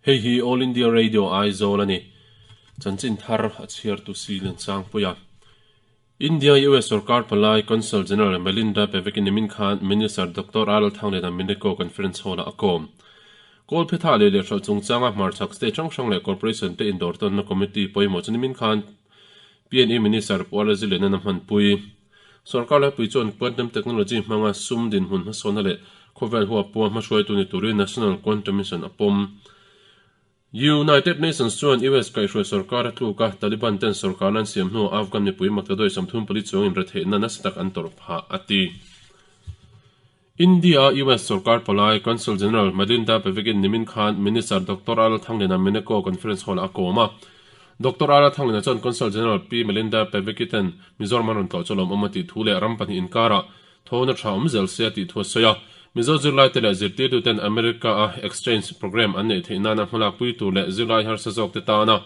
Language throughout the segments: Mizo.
Hei hi All India Radio Aizawl a ni. Chanchin thar a chhiartu si Liansangpuia. India US Sorkar Palai Consul General Melinda Peveki nimin khan Minister Doctor R Lalthangliana Mineco Conference Hall-ah a kawm. Kawlphetha leh lehhralh chungchanga hmarchhak state hrang hrang leh corporation te indawrtawnna committee pawimawh chu nimin khan PNE Minister Pu Arla Zilianan a hmanpui. Sorkar laipui chuan Quantum Technology hmanga sum dinhmun hmasawnna leh khawvel huap pua hmahruaitu ni turin National Quantum Mission a pawm. United Nations chuan US kaihhruai sorkar a tluk a, Taliban ten sorkarna an siam hnuah Afghan mipui maktaduai 34 chuangin retheihna nasa tak an tawrh phah, a ti. India-a US sorkar palai Consul General Melinda Pevigin nimin khan Minister Doctor Al Thangliana Meneco Conference Hall-ah a kawm a. Doctor Al Thangliana chuan Consul General Pi Melinda Pevigi ten Mizoram an rawn tlawh chu lawmawm a tih thu leh ram pahnih inkarah thawhna tha awm zel se a tih thu a sawi a. Mizo zirlaite leh zirtirtuten America-a exchange programme an neih theih nana hmalakpui tur leh zirlai harsa zawkte tana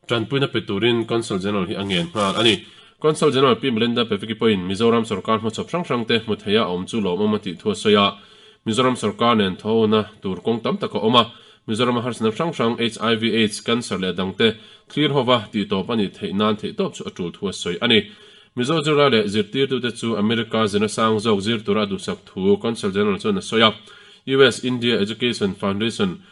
Tanpuina pe turin Consul General hi a ngen nghal a ni. Consul General Pi Melinda Peveki pawhin Mizoram sorkar hmachhawp hrang hrangte hmu theia a awm chu lawmawm a tih thu a sawi a. Mizoram sorkar nen thawhna tur kawng tam tak a awm a, Mizorama harsatna hrang hrang HIV, Aids, Cancer leh a dangte thlir hova tihtawp a nih theih nan theihtawp chu a tul thu a sawi a ni. Mizo zirlai leh zirtirtute chu America zirna sang zawk zir tura a duhsak thu Consul General chuan a sawi a. US India Education Foundation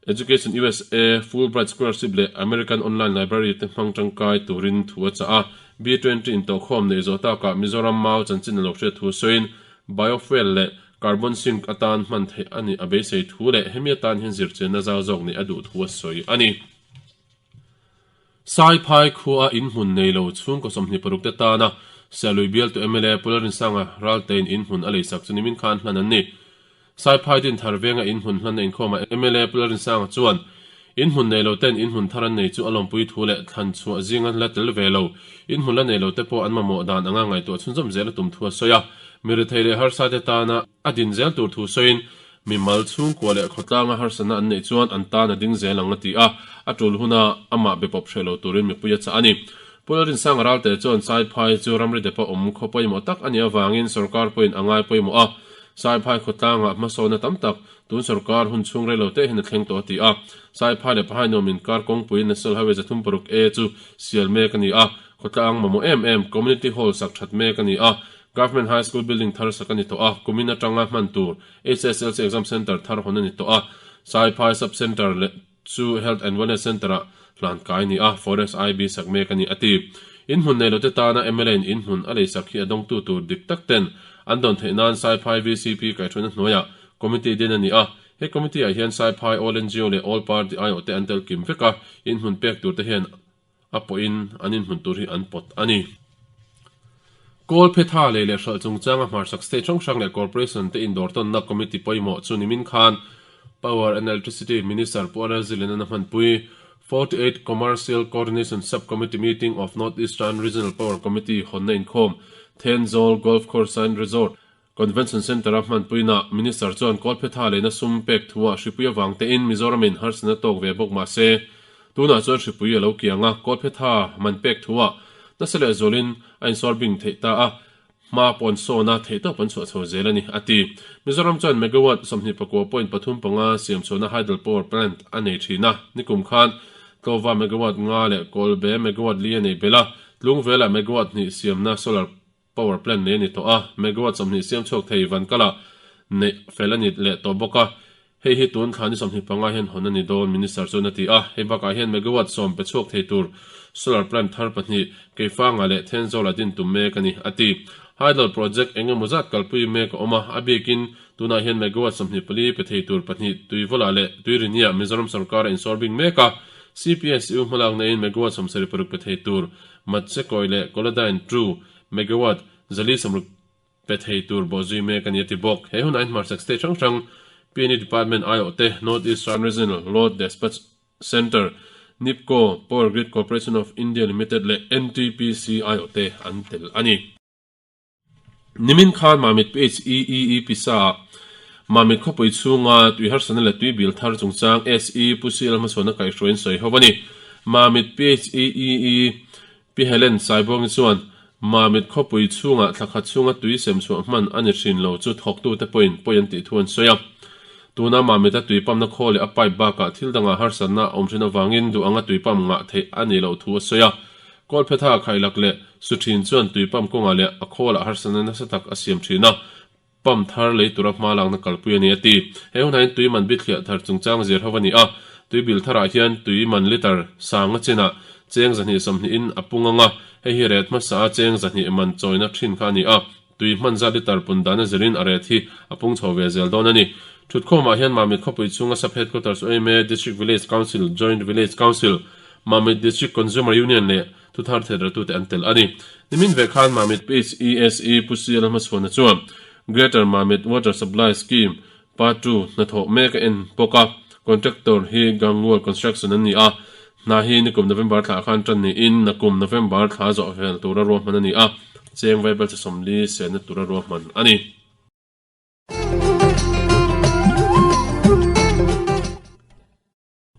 Education USA, Fulbright Scholarship leh American Online Library te hmang tangkai turin thu a chah a. B twenty intawhkhawm neih zawh takah Mizoram mau chanchin a lo hriat thu sawiin biofuel leh carbon sink atan hman theih a nih a beisei thu leh hemi atan hian zirchianna zau zawk neih a duh thu a sawi a ni. Saiphai khua inhmun nei lo chhungkaw 26 te tana Sialui bialtu mla Pu Lalrinsanga Raltein inhmun a leisak chu nimin khan hlan an ni. Saiphai Dinthar venga inhmun hlanna inkhawmah mla Pu Lalrinsanga chuan inhmun nei lo ten inhmun thar an nei chu a lawmpui thu leh thlan chhuah zinga la tel ve lo inhmun la nei lo te pawh an mamawh dan anga ngaihtuah chhunzawm zel a tum thu a sawi a. Mi rethei leh harsa te tana a din zel tur thu sawiin Mimal chhungkua leh khawtlanga harsatna an neih chuan an tan a ding zel ang a ti a, a tul huna amah be pawp hreh lo turin mipui a chah a ni. Pu Lalrinsanga Ralte chuan Saiphai chu ramri depa awm khaw pawimawh tak a nih avangin sorkar pawhin a ngai pawimawh a, Saiphai khawtlangah hmasawnna tam tak tun sorkar hun chhung rei lo te hian a thleng tawh a ti a. Saiphai leh Pahainuam inkar kawngpui National Highway 36 A chu sial mek a ni a, khawtlang mamawh em em Community Hall sak that mek a ni a, Government High School building thar sak a ni tawh a, kumin atanga hman tur HSLC Exam Centre thar hawn a ni tawh a, Saiphai Sub Centre leh chu Health and Wellness Centre-ah hlan kai a ni a, Forest IB sak mek a ni, a ti. Inhmun nei lote tana mla in inhmun a leisak hi a dawngtu tur dik tak ten an dawn theih nan Saiphai VCP kaihhruaina hnuaiah Committee din a ni a, he Committee-ah hian Saiphai All ngo leh All Party aiawhte an tel kim vek a, inhmun pek turte hian a pawhin an inhmun tur hi an pawt a ni. Kawlphetha lei leh hralh chungchanga hmarchhak state hrang hrang leh corporation te indawrtawnna committee pawimawh chu nimin khan Power and Electricity Minister Pu Anil Zilian-an a hmanpui 48 Commercial Coordination Sub-Committee Meeting of North Eastern Regional Power Committee hawnna inkhawm Thenzawl Golf Course and Resort Convention Centre-a hmanpuinaah Minister chuan Kawlphetha leina sum pek thuah hripui avang tein Mizoramin harsatna tawk ve bawk mah se, tunah chuan hripui a lo kiang a, Kawlphetha man pek thuah nasa leh zualin a insual bing theih ta a, hma pawn sawn a theihtawp an chhuah chho zel a ni, a ti. Mizoram chuan megawatt 29.35 siam chhuahna hydel power plant a nei thin a, nikum khan Tlawva megawatt nga leh Kawlbe megawatt li a nei belh a, Tlungvelah megawatt hnih siamna solar Power plant nei a ni tawh a, megawatt 20 siam chhuak thei Vankala neih fel a ni leh tawh bawk a, hei hi tun thla ni 25 hian hawn a ni dawn, Minister chuan a ti a. Hei bakah hian megawatt 10 pe chhuak thei tur solar plant thar pahnih Keifanga leh Thenzawla din tum mek a ni, a ti. Hydel project eng emaw zat kalpui mek a awm a, a bikin tunah hian megawatt 24 pe thei tur pahnih Tuivawlah leh Tuiriniah Mizoram sorkar a insawr bing mek a, CPSU hmalakna in megawatt 76 pe thei tur Matchekawi leh Kolodyne 2 megawatt 460 pe thei tur bawhzui mek a ni a ti bawk. He hunah hian hmarchhak state hrang hrang PNE Department aiawh te, North Eastern Regional Load Despatch Centre, NEEPCO, Power Grid Corporation of India Limited leh NTPC aiawh te an tel a ni. Nimin khan Mamit PHEEE pisa ah Mamit khawpui chhunga tui harsatna leh tui bil thar chungchang SE Pu CL hmachhuahna kaihhruaiin sawi ho a ni. Mamit PHEEE Pi Helen Saibuangi chuan Mamit khawpui chhungah thla khat chhunga tui sem chhuah hman a ni hrin lo chu thawktute pawhin pawi an tih thu an sawi a. Tuna Mamit-a tui pump-na khawl leh a pipe bakah thil dangah harsatna a awm thin avangin duh anga tui pump ngah theih a nih loh thu a sawi a. Kawlphetha khailak leh su thin chuan tui pump kawngah leh a khawlah harsatna nasa tak a siam thin a, pump thar lei tura hma lakna kalpui a ni a ti. He hunah hian tui man bithliah thar chungchang zir ho a ni a, tui bil tharah hian tui man litre sanga chinah cheng 220 in a pung ang a, hei hi ret hmasa a cheng 200 man chawina thin kha a ni a. Tui hman zat litre pun dan a zirin a ret hi a pung chho ve zel dawn a ni. Thutkhawmah hian Mamit khawpui chhunga Sub Headquarters Uaime District Village Council, Joint Village Council, Mamit District Consumer Union leh thuthar theihratute an tel a ni. Nimin ve khan Mamit PHESE Pu CL Hmachhuana chuan Greater Mamit Water Supply Scheme Part 2 hnathawh mek a en bawk a, contractor hi Gangwal Construction an ni a, hna hi nikum November thla khan tan niin nakum November thla zawh vel tura ruahman a ni a, cheng vaibel chi 40 senna tura ruahman a ni.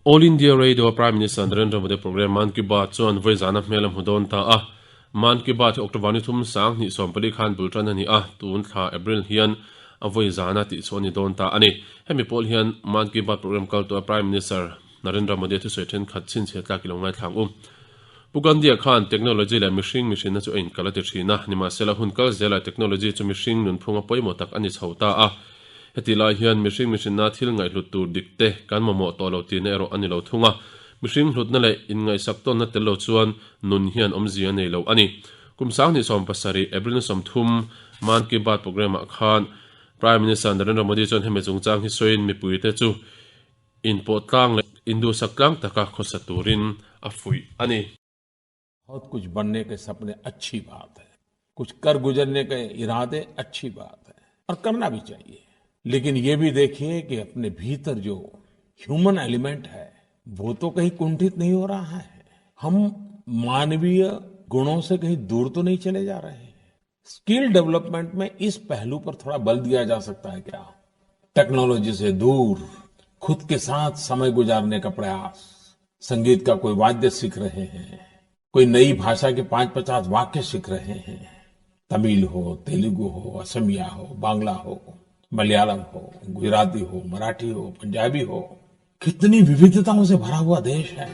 All India Radio Prime Minister Narendra Modi programme Mann Ki Baat chuan vawi zana hmel a hmu dawn ta a. Mann Ki Baat hi October ni thum 2014 khan bul tan a ni a, tun thla April hian a vawi zana tih chhuah a ni dawn ta a ni. Hemi pawl hian Mann Ki Baat programme kal tawha Prime Minister Narendra Modi thusawi thenkhat chhinchhiat tlak i lo ngaithlang u. Pu Gandhi-a khan technology leh mihring mihrinna chu a inkal a ti thin a, nimahsela hun kal zelah technology chu mihring nunphunga pawimawh tak a ni chho ta a. Heti lai hian mihring mihrinna thil ngaihhlut tur dik te kan mamawh tawh lo tihna erawh a ni lo thung a, mihring hlutna leh inngaihsak tawnna tel lo chuan nun hian awmzia a nei lo a ni. Kum 2017 April ni 30 Mann Ki Baat programme-ah khan Prime Minister Narendra Modi chuan hemi chungchang hi sawiin mipuite chu inpawh tlang leh induhsak tlang taka khawsa turin a fuih a ni. Bahut kuch banne ke sapne achhi baat hai. Kuch kar gujarne ke iraade achhi baat hai aur karna bhi chahiye. Lekin ye bhi dekhiye ki apne bheetar jo human element hai vo to kahin kunthit nahin ho raha hai. Hum maanviya gunon se kahin door to nahin chale ja rahe hain. Skill development mein is pehlu par thoda bal diya ja sakta hai kya? Technology se door khud ke saath samay gujarne ka prayaas, sangeet ka koi vaadya seekh rahe hain, koi nayi bhasha ke 5-50 vaakya seekh rahe hain. Tamil ho, Telugu ho, Asamiya ho, Bangla ho, Malayalam ho, Gujarati ho, Marathi ho, Punjabi ho, kitni vividhataon se bhara hua desh hai.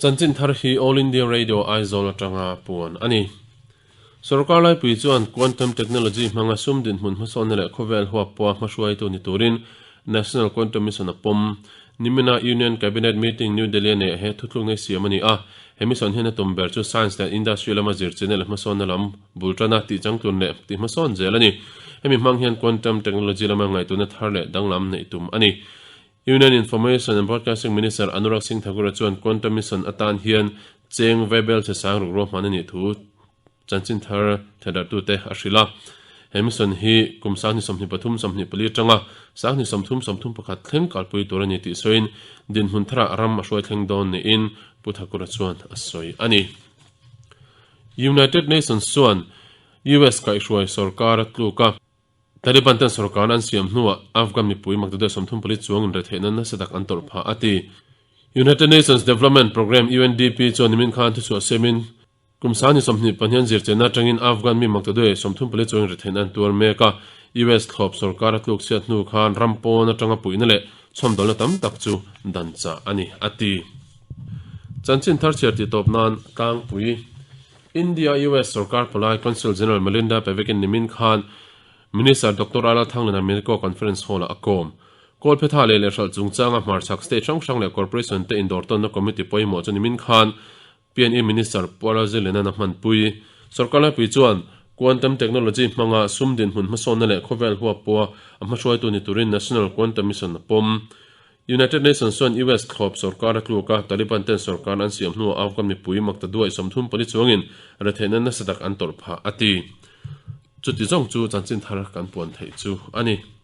Chanchin thar hi All India Radio Aizawl atanga puan a ni. Sorkar laipui chuan Quantum Technology hmanga sum dinhmun hmasawnna leh khawvel huap pawha hmahruaitu ni turin National Quantum Mission a pawm. Nimina Union Cabinet Meeting New Delhi-a neih he thutlukna hi siam a ni a. He mission hian a tum ber chu Science leh Industry lama zirchina leh hmasawnna lam bul tana tihchangtlun leh tihhmasawn zel a ni. Hemi hmang hian Quantum Technology lama ngaihtuahna thar leh danglam neih tum a ni. Union Information and Broadcasting Minister Anurag Singh Thakur-a chuan Quantum Mission atan hian cheng vaibel che sang ruk ruahman a nih thu chanchin thar thedarhtute a hrilh a. He mission hi kum 2023 24 atanga 2030 31 thleng kalpui tur a ni tih sawiin dinhmun tharah ram a hruai thleng dawn niin Pu Thakur-a chuan a sawi a ni. United Nations chuan US kaihhruai sorkar a tluk a. Taliban ten sorkar an siam hnuah Afghan mipui makdudai 34 chuangin retheihna nasa tak an tawrh phah a ti. United Nations Development Programme, UNDP, chuan nimin khan thuchhuah siamin kum 2020 an zirchenna atangin Afghan mi makdudai 34 chuangin retheihna an tuar mek a. US thlawp sorkar a tluk chhiat hnu khan ram pawn atanga puihna leh chhawmdawlna tam tak chu dan chah a ni, a ti. Chanchin thar chhiar tih tawp nan tlangpui. India US sorkar palai Consul General Melinda Pevek-in nimin khan Minister Doctor Rala Thanglana Medico Conference Hall-ah a kawm. Kawlphetha leh lehhralh chungchanga hmarchhak state hrang hrang leh corporation te indawr tawnna committee pawimawh chu nimin khan PNE Minister Pu Rala Zilianan a hmanpui. Sorkar laipui chuan Quantum Technology hmanga sum dinhmun hmasawnna leh khawvel huap pawha a hmahruaitu ni turin National Quantum Mission a pawm. United Nations chuan US thlawp sorkar a tluk a, Taliban ten sorkar an siam hnuah Afghan mipui makta duai 34 chuangin retheihna nasa tak an tawrh phah a ti. Chuti zawng chu chanchin thar kan puan theih chu a ni.